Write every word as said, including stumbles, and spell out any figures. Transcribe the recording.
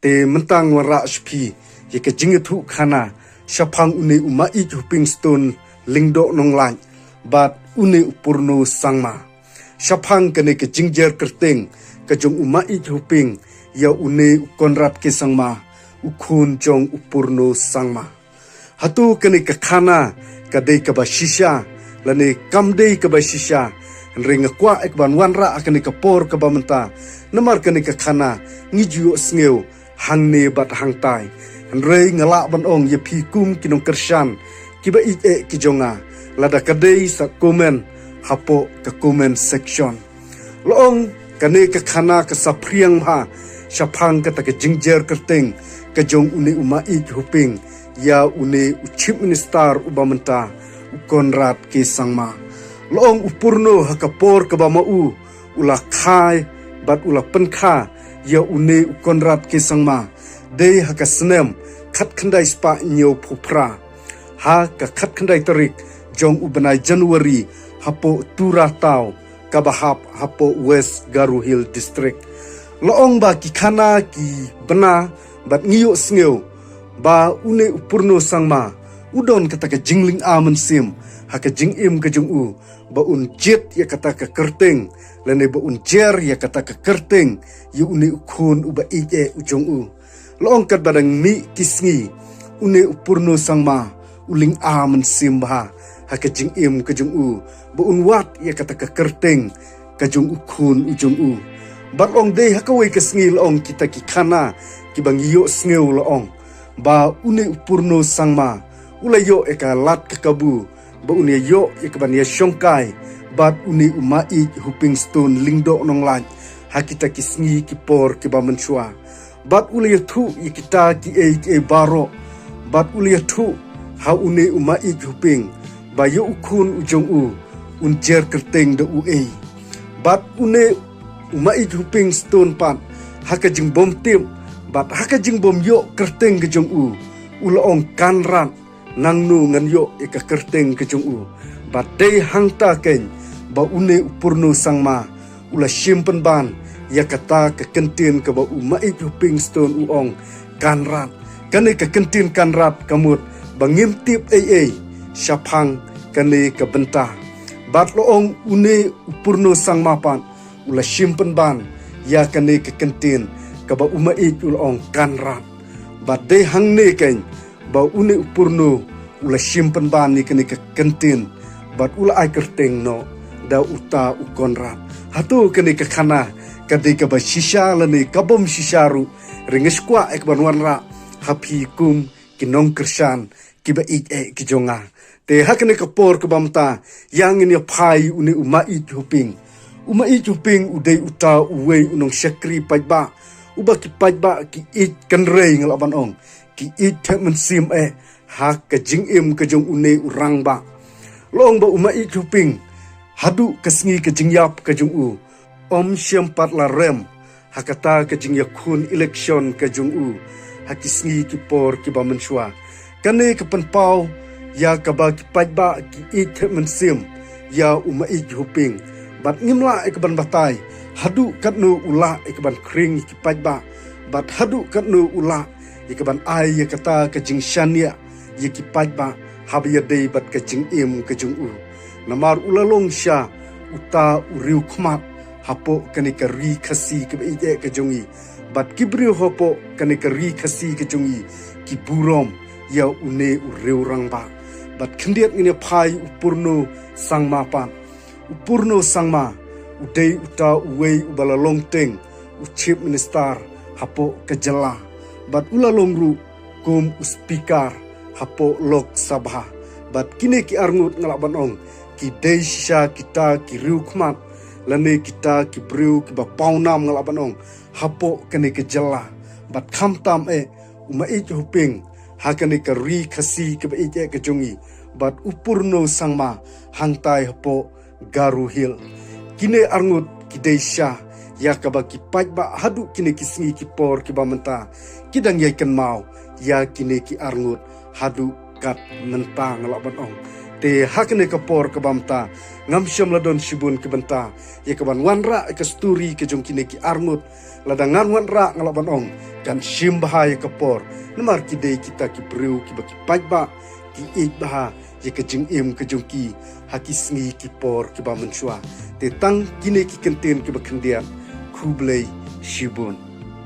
Te mynta nga wanrah sha phi ïa ka jingïathuhkhana shaphang une u Maïj Hoping Stone Lyngdoh Nonglait bad une u Purno Sangma. Shaphang kane ka jingjer kyrteng ka jong u Maïj Hoping ïa une u Conrad K Sangma, u khun jong u Purno Sangma. Hato kane ka khana ka dei kaba shisha lane kam dei kaba shisha? Hynrei nga kwah ïa ka ban wanrah ha kane ka por kaba mynta, namar kane ka khana ngi ju ïohsngew hangne bad hangtai. Hynrei nga lah ban ong ïa phi kum ki nongkyrshan kiba ïeit eh ki jong nga, lada ka dei sa comment hapoh ka comment section. La ong kane ka khana ka saphriang bha shaphang kata ka jingjer kyrteng ka jong une u Maïj Hoping ïa une u Chief Minister uba mynta, u Conrad K Sangma. La ong u Purno ha ka por kaba ma u u la kha bad u la pynkha ïa une u Conrad K Sangma dei ha ka snem khatkhyndai spah hynñiewphew phra, ha ka khatkhyndai tarik jong u bnai January, hapoh Tura Taw kaba hap hapoh West Garo Hill District. La ong ba ki khana ki bna bad ngi ïohsngew ba une u Purno Sangma u don kata ka jinglynga mynsiem ha ka jingim ka jong u ba un jied ïa kata ka kyrteng lane ba un jer ïa kata ka kyrteng ïa une u khun uba ïeit eh u jong u. La ong katba dang mih ki sngi, une u Purno Sangma u lynga mynsiem bha ha ka jingim ka jong u ba un wad ïa kata ka kyrteng ka jong u khun u jong u. Bad la ong dei ha kawei ka sngi, la ong kita ki khana kiba ngi ïohsngew, la ong ba une u Purno Sangma u la ïoh ïa ka lad ka kabu ba un ïa ïoh ïa ka ban ïa shongkai bad une u Maïj Hoping Stone Lyngdoh Nonglait ha kita ki sngi ki por kiba mynshuwa. Bad u la ïathuh ïa kita kiei kiei baroh, bad u la ïathuh ha une u Maïj Hoping ba ïa u khun u jong u un jer kyrteng da uei. Bad une u Maïj Hoping Stone pat, ha ka jingbym tip bad ha ka jingbym ïoh kyrteng ka jong u, u la ong, Conrad, nangno ngan ïoh ïa ka kyrteng ka jong u? Bad dei hangta keiñ ba une u Purno Sangma u la shim pynban ïa kata ka kyntien kaba u Maïj Hoping Stone u ong, Conrad. Kane ka kyntien Conrad ka mut ba ngim tip ei ei shaphang kane ka bynta. Bad la ong une u Purno Sangma pat u la shim pynban ïa kane ka kyntien kaba u Maïj u la ong, Conrad. Bad dei hangne keiñ ba une u Purno u la shim pynban ïa kane ka kyntien bad u la ai kyrteng noh da uta u Conrad. Hato kane ka khana ka dei kaba shisha lane ka bym shisha ruh? Hynrei nga sngewkwah ïa ka ban wanrah ha phi kum ki nongkyrshan kiba ïeit eh ki jong nga. Te ha kane ka por kaba mynta, ïa ngin ïa phai une u Maïj Hoping. U Maïj Hoping u dei uta uwei u nongshakri paidbah uba ki paidbah ki ïeit kynrei, nga lah ban ong, ki ïeit thep mynsiem eh ha ka jingim ka jong une u rangbah. La ong ba u Maïj Hoping, haduh ka sngi ka jingïap ka jong u, ym shym pat la rem ha kata ka jingïakhun election ka jong u ha ki sngi ki por kiba mynshuwa. Kane ka pynpaw ïa kaba ki paidbah ki ïeit thep mynsiem ïa u Maïj Hoping. Bad ngim lah ïa ka ban batai haduh katno u lah ïa ka ban khring ïa ki paidbah, bad haduh katno u lah ïa ka ban ai ïa kata ka jingshaniah ïa ki paidbah haba ïadei bad ka jingim ka jong u. Namar u la long sha uta u riewkhmat hapoh kane ka ri Khasi kaba ïeit eh ka jong i. Bad ki briew hapoh kane ka ri Khasi ka jong i ki burom ïa une u riew rangbah. Bad khyndiat ngin ïa phai u Purno Sangma pat. U Purno Sangma u dei uta uwei uba la long teng u Chief Minister hapoh ka jylla. Bad u la long ruh kum u Speaker hapoh Lok Sabha. Bad kine ki arngut, nga lah ban ong, ki dei shisha kita ki riewkhmat lane kita ki briew kiba pawnam, nga lah ban ong, hapoh kane ka jylla. Bad khamtam eh u Maïj Hoping ha kane ka ri Khasi kaba ïeit eh ka jong i, bad u Purno Sangma hangtai hapoh Garo Hill. Kine arngut ki dei shisha ïa kaba ki paidbah haduh kine ki sngi ki por kiba mynta ki dang ïai kynmaw ïa kine ki arngut haduh kat mynta, nga lah ban ong. Te ha kane ka por kaba mynta ngam shym la don shibun ki bynta ïa kaban wanrah ïa ka story ka jong kine ki arngut. Lada ngan wanrah nga lah ban ong kan shim bha ïa ka por. Namar ki dei kita ki briew kiba ki paidbah ki ïeit bha ïa ka jingim ka jong ki ha ki sngi ki por kiba mynshuwa. Te tang kine ki kyntien kiba khyndiat, khublei shibun.